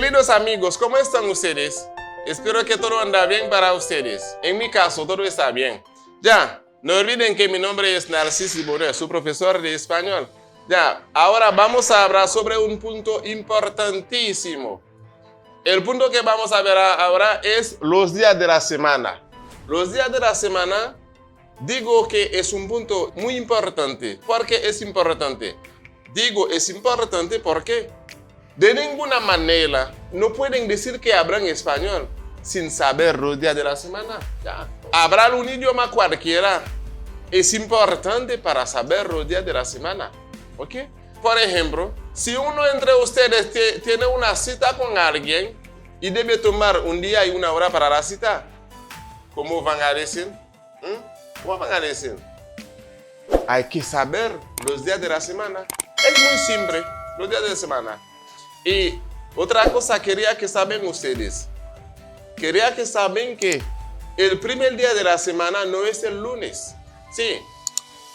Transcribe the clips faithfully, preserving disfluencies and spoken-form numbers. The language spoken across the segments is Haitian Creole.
Queridos amigos, ¿cómo están ustedes? Espero que todo anda bien para ustedes. En mi caso, todo está bien. Ya, no olviden que mi nombre es Narcís Libonet, su profesor de español. Ya, ahora vamos a hablar sobre un punto importantísimo. El punto que vamos a ver a- ahora es los días de la semana. Los días de la semana, digo que es un punto muy importante. ¿Por qué es importante? Digo es importante porque de ninguna manera no pueden decir que hablan español sin saber los días de la semana. Ya. Hablar un idioma cualquiera es importante para saber los días de la semana. ¿Ok? Por ejemplo, si uno entre ustedes tie- tiene una cita con alguien y debe tomar un día y una hora para la cita, ¿cómo van a decir? ¿Mm? ¿Cómo van a decir? Hay que saber los días de la semana. Es muy simple, los días de la semana. Y otra cosa quería que saben ustedes. Quería que saben que el primer día de la semana no es el lunes. Sí,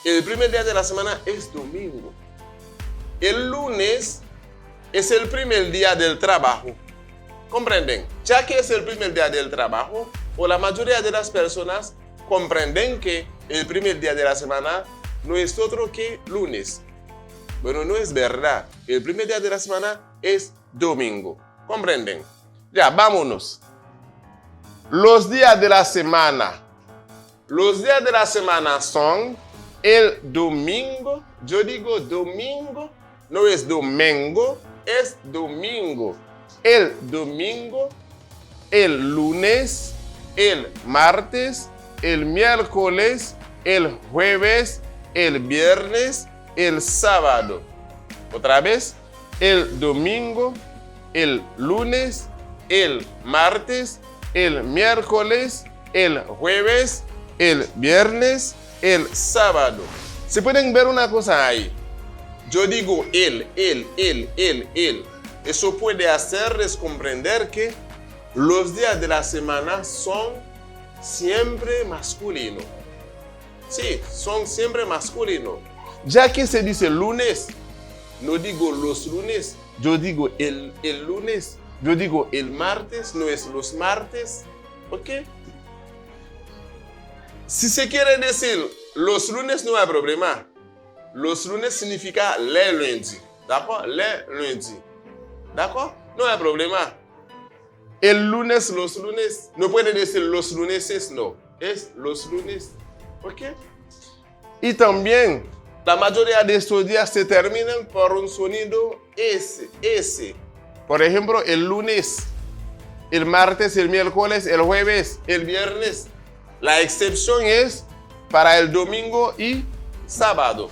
el primer día de la semana es domingo. El lunes es el primer día del trabajo. ¿Comprenden? Ya que es el primer día del trabajo, o la mayoría de las personas comprenden que el primer día de la semana no es otro que lunes. Bueno, no es verdad. El primer día de la semana es domingo. ¿Comprenden? Ya, vámonos. Los días de la semana. Los días de la semana son el domingo. Yo digo domingo. No es domingo, es domingo. El domingo, el lunes, el martes, el miércoles, el jueves, el viernes, el sábado. Otra vez, el domingo, el lunes, el martes, el miércoles, el jueves, el viernes, el sábado. Se pueden ver una cosa ahí. Yo digo el, el, el, el, el. Eso puede hacerles comprender que los días de la semana son siempre masculino. Sí, son siempre masculino. Ya que se dice lunes, no digo los lunes, yo digo el, el lunes, yo digo el martes, no es los martes. ¿Ok? Si se quiere decir los lunes, no hay problema. Los lunes significa les lundis. ¿D'accord? Les lundis. ¿D'accord? No hay problema. El lunes, los lunes. No puede decir los luneses, no. Es los lunes. ¿Ok? Y también, la mayoría de estos días se terminan por un sonido S, S. Por ejemplo, el lunes, el martes, el miércoles, el jueves, el viernes. La excepción es para el domingo y sábado.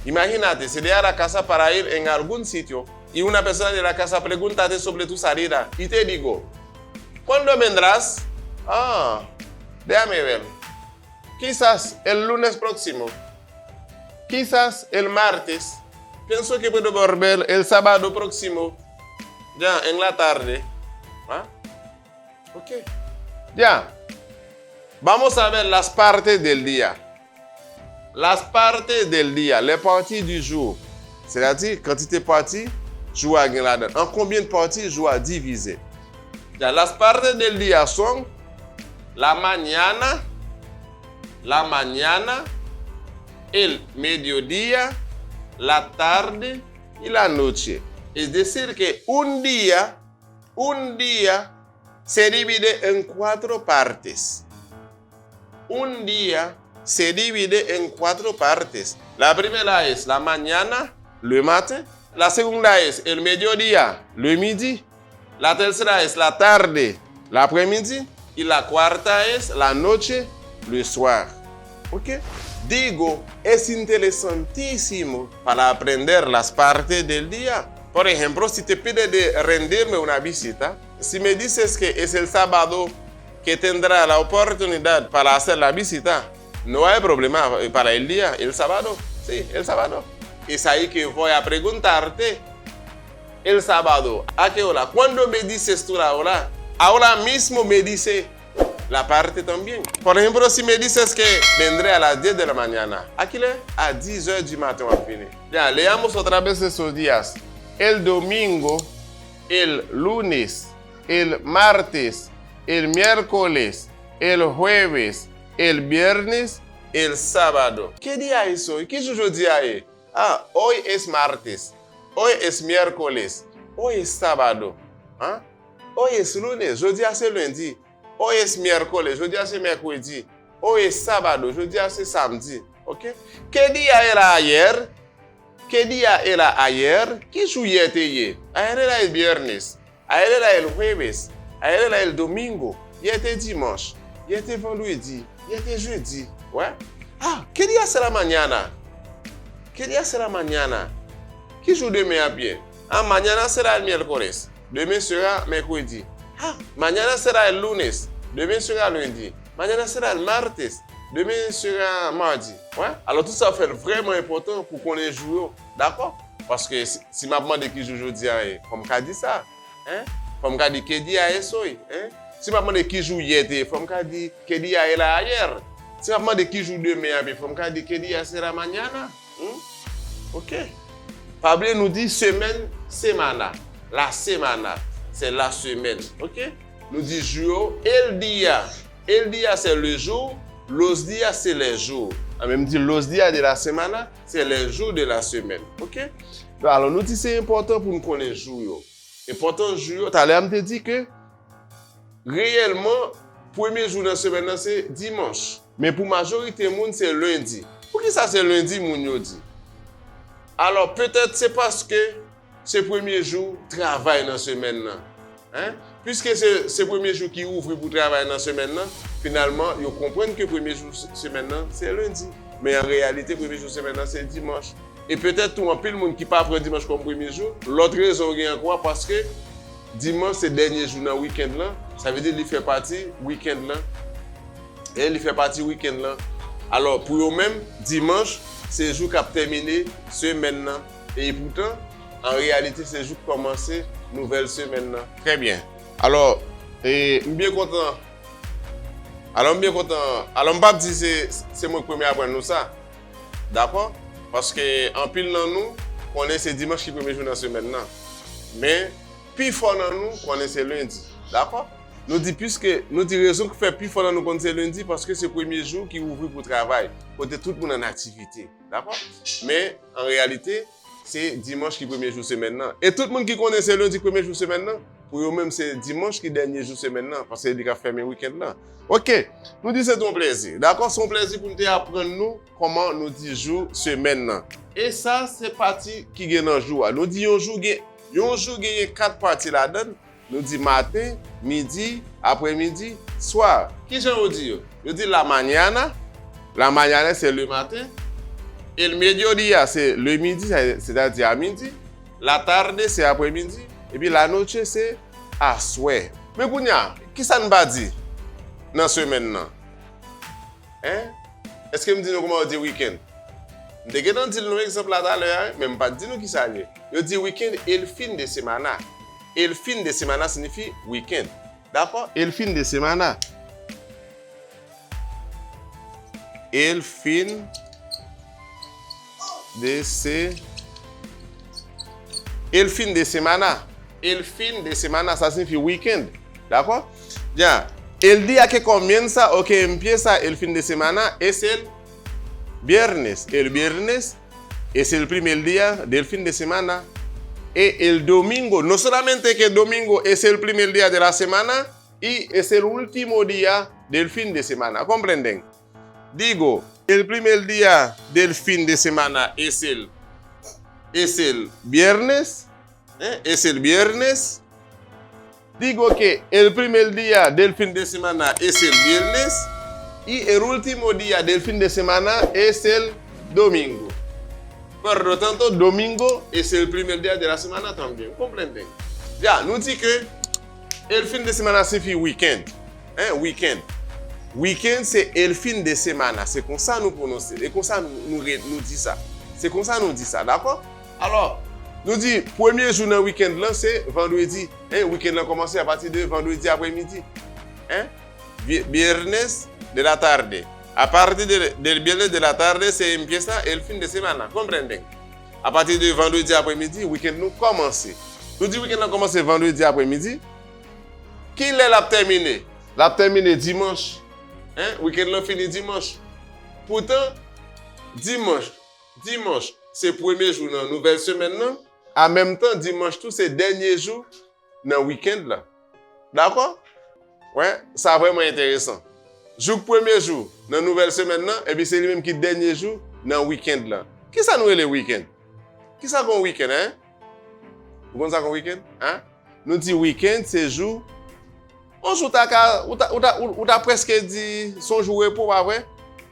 Imagínate, si deja la casa para ir en algún sitio y una persona de la casa pregúntate sobre tu salida y te digo, ¿cuándo vendrás? Ah, déjame ver. Quizás el lunes próximo. Quizás el martes. Pienso que puedo volver el sábado próximo. Ya, en la tarde. ¿Ah? Ok. Ya. Vamos a ver las partes del día. Las partes del día, les parties du jour. Sètadi, kantite pati jou a gen ladan. An konbyen pati jou a divize? Ya, las partes del día son la mañana, la mañana, el mediodía, la tarde y la noche. Es decir que un día, un día se divide en cuatro partes. Un día se divide en cuatro partes. La primera es la mañana, le matin. La segunda es el mediodía, le midi. La tercera es la tarde, l'après-midi. Y la cuarta es la noche, le soir. ¿Ok? Digo, es interesantísimo para aprender las partes del día. Por ejemplo, si te pide de rendirme una visita, si me dices que es el sábado que tendrá la oportunidad para hacer la visita, no hay problema, eh, para el día, el sábado. Sí, el sábado. Es ahí que voy a preguntarte, el sábado, ¿a qué hora? ¿Cuándo me dices tú la hora? Ahora mismo me dice la parte también. Por ejemplo, si me dices que vendré a las diez de la mañana, ¿a qué hora? A dix heures du matin, w ap vini. Ya, leamos otra vez esos días. El domingo, el lunes, el martes, el miércoles, el jueves, el viernes, el sábado. ¿Qué día es hoy? Ki jou jodi a ye? Ah, hoy es martes. Hoy es miércoles. Hoy es sábado. Hein? Hoy es lunes. Jodi a se lendi. Hoy es miércoles. Jodi a se mèkredi. Hoy es sábado. Jodi a se samdi. Ok? ¿Qué día era ayer? ¿Qué día era ayer? Ki jou yè te ye? Ayer era el viernes. Ayer era el jueves. Ayer era el domingo. Yè te dimanch. Yè te vandredi. Yè te jedi. Wè? Ah, ¿qué día será mañana? ¿Qué día será mañana? Ki jou demen ap ye? Ah, mañana será el miércoles. Demen sera mèkredi. Ah, mañana será el lunes. Demen sera lendi. Mañana será el martes. Demen sera mardi. Wè? Alò, tout sa fè l vrèman enpòtan pou konnen jou yo. Dakò? Paske si, si m ap mande ki jou jodi a ye, fò m ka di sa. Hein? Fò m ka di, ¿qué día es hoy? Hein? Si m ap mande ki jou yè te ye, fò m ka di, ¿qué día era ayer? Si m ap mande ki jou demen ap ye, fò m ka di, ¿qué día será mañana? Hmm? Ok. Pa bliye nou di semèn, semana. La semana, c'est la semaine. Ok? Nou di jou yo, el día. El día, c'est le jour. Los días, c'est les jours. An menm di, los días de la semana, c'est les jours de la semaine. Ok? Alò, nou di se enpòtan pou n konnen jou yo. Enpòtans jou yo, talè a m te di ke reyèlman, premye jou nan semèn nan se dimanch. Men pou majorite moun, se lendi. Poukisa se lendi moun yo di? Alò, petèt se paske se premye jou travay nan semèn nan. Hein? Piske se, se premye jou ki ouvri pou travay nan semèn nan, finalman, yo konprann ke premye jou se-, semèn nan, se lendi. Men an reyalite, premye jou semèn nan, se dimanch. E petèt tou, anpil moun ki pa pran dimanch kòm premye jou, lòt rezon yo gen ankò, paske dimanch se dènye jou nan wikenn lan, sa vle di li fè pati wikenn lan. E li fè pati wikenn lan. Alò, pou yo menm, dimanch, se jou k ap tèmine semèn nan. E poutan, an reyalite, se jou k kòmanse nouvèl semèn nan. Trè byen. Alò, e, m byen kontan. Alò, m byen kontan. Alò, m p ap di se, se mwen k premye aprann nou sa. Dakò? Paske anpil nan nou konnen se dimanch ki premye jou nan semèn nan. Men, pifò nan nou konnen se lendi. Dakò? Nou di piske, nou di rezon ki fè pifò nan nou konn se lendi, paske se premye jou ki ouvri pou travay, kote tout moun an aktivite. Dakò? Men, an reyalite, se dimanch ki premye jou semèn nan. E tout moun ki konnen se lendi k premye jou semèn nan, pou yo menm se dimanch ki dènye jou semèn nan, paske li ka fèmen wikenn nan. Ok, nou di se te yon plèzi. Dakò? Se yon plèzi pou n te aprann nou kòman nou di jou semèn nan. E sa, se pati ki gen nan jou a. Nou di yon jou gen, yon jou genyen kat pati ladan l. Nou di maten, midi, aprèmidi, swa. Kijan yo di yo? Yo di la mañana. La mañana, se le matin. El mediodía, se le midi, se, sètadi a midi. La tarde, se aprèmidi. Epi la noche, se aswè. Men kounye a, kisa n pa di nan semèn nan? Hein? Èske m di nou kòman yo di wikenn? M te gentan di l nan egzanp la talè a, wi, men m pa t di nou kisa l ye. Yo di wikenn el fin de semana. El fin de semana siyifi wikenn. Dakò? El fin de semana. El fin de se-, el fin de semana. El fin de semana, sa siyifi wikenn. Dakò? Ya. El día que comienza o que empieza el fin de semana es el viernes. El viernes es el primer día del fin de semana. E el domingo, no solamente que domingo es el primer día de la semana, y es el último día del fin de semana. ¿Comprenden? Digo, el primer día del fin de semana es el, es el viernes, ¿eh? Es el viernes. Digo que el primer día del fin de semana es el viernes y el último día del fin de semana es el domingo. Por lo tanto, domingo es el primer día de la semana también. ¿Comprenden? Ya, nou di ke el fin de semana siyifi wikenn. Hein, wikenn. Wikenn se el fin de semana. Se konsa nou pwononse. E konsa nou, nou, re- nou di sa. Se konsa nou di sa, dakò? Alò, nou di premye jou nan wikenn lan se vandredi. Hein, wikenn lan kòmanse apati de vandredi aprèmidi. Hein? Vi- Viernes de la tarde. A partir de, del viernes de la tarde se empieza el fin de semana. ¿Comprenden? Apati de vandredi aprèmidi, wikenn nou kòmanse. Nou di wikenn lan kòmanse vandredi apremidi. Ki lè l ap tèmine? L ap tèmine dimanch. Hein? Wikenn lan fini dimanch. Poutan, dimanch, dimanch se premye jou nan nouvèl semèn nan. An menm tan, dimanch tou se dènye jou nan wikenn lan. Dakò? Wè, sa vrèman enteresan. Jouk premye jou nan nouvèl semèn nan, epi se li menm ki dènye jou nan wikenn lan. Kisa nou rele wikenn? Kisa k yon wikenn, en? Ou konn sa k yon wikenn? Hein? Nou di wikenn se jou, yon jou ta ka, ou ta, ou ta, ou, ou ta prèske di se yon jou repo, pa vre?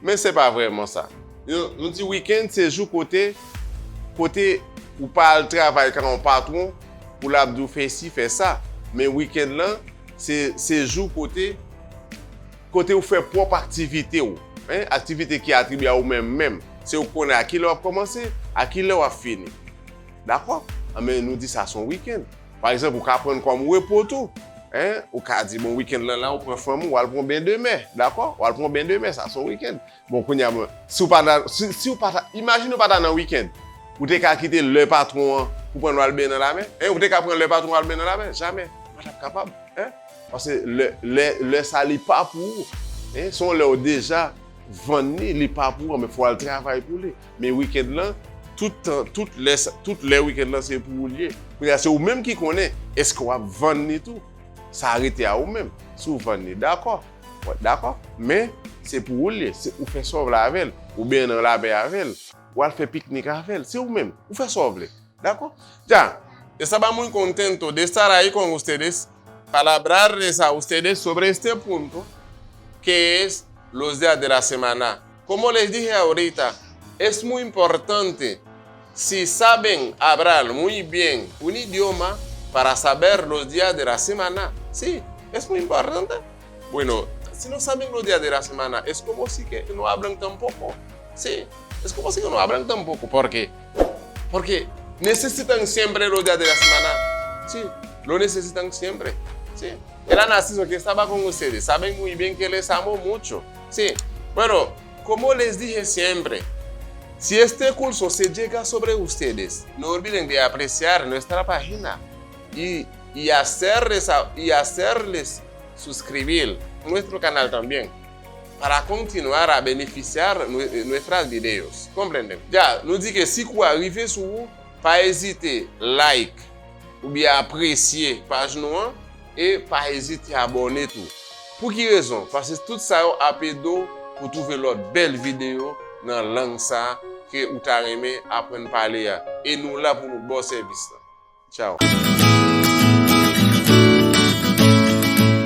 Men se pa vrèman sa. Nou, nou di wikenn se jou kote, kote ou pa al travay kan yon patwon pou l ap di w fè si, fè sa. Men wikenn lan, se, se jou kote, kote ou fè pwòp aktivite w. Hein? Aktivite ki atribye a ou menm menm. Se ou k konnen a kilè w ap kòmanse, a kilè w ap fini. Dakò? Anben, nou di sa se yon wikenn. Pa egzanp, ou ka pran l kòm repo tou. Hein? Ou ka di, bon, wikenn lan la, ou pran fanm ou, w al pran yon ben de mè. Dakò? W al pran yon ben de mè, sa se yon wikenn. Bon, kounye a, bon, si w pa ta, si, si w pa ta, imajine w pa ta nan wikenn. Ou te ka kite lè patwon an pou pran w al benyen nan lamè? Hein? Ou te ka pran lè patwon an al benyen nan lamè? Jamè. Ou pa t ap kapab. Hein? Paske lè, lè, lè sa li pa pou ou. Hein? Se yon lè w deja vann li, li pa pou ou, men fò w al travay pou li. Men wikenn lan, tout tan, tout lè, sa- tout lè wikenn lan se pou ou li ye. Kounye a, se ou menm ki konnen, èske w ap vann li tou? Sa rete a ou menm. Si w vann li, dakò. Wè, dakò. Men, se pou ou li ye. Se ou fè sa w vle avè l. Ou benyen nan lamè avè l. W al fè piknik avè l. Se ou menm. Ou fè sa w vle. Dakò? Ya, estaba muy contento de estar ahí con ustedes para hablarles a ustedes sobre este punto, que es los días de la semana. Como les dije ahorita, es muy importante si saben hablar muy bien un idioma para saber los días de la semana. Sí, es muy importante. Bueno, si no saben los días de la semana, es como si que no hablan tampoco. Sí, es como si que no hablan tampoco. ¿Por qué? Porque necesitan siempre los días de la semana. Sí, lo necesitan siempre. Sí. El ha nacido que estaba con ustedes. Saben muy bien que les amo mucho. Sí. Bueno, como les dije siempre, si este curso se llega sobre ustedes, no olviden de apreciar nuestra página y, y hacerles a- y hacerles suscribir nuestro canal también para continuar a beneficiar nue- nuestras videos. Comprenden? Ya, nou di ke si kou a rive sou ou, pa ezite like oubyen apresye paj nou an e pa ezite abòne tou. Pou ki rezon? Paske tout sa yo ap ede w pou twouve lòt bèl videyo nan lang sa ke ou ta renmen aprann pale a. E nou la pou nou ba w sèvis la. Tchao.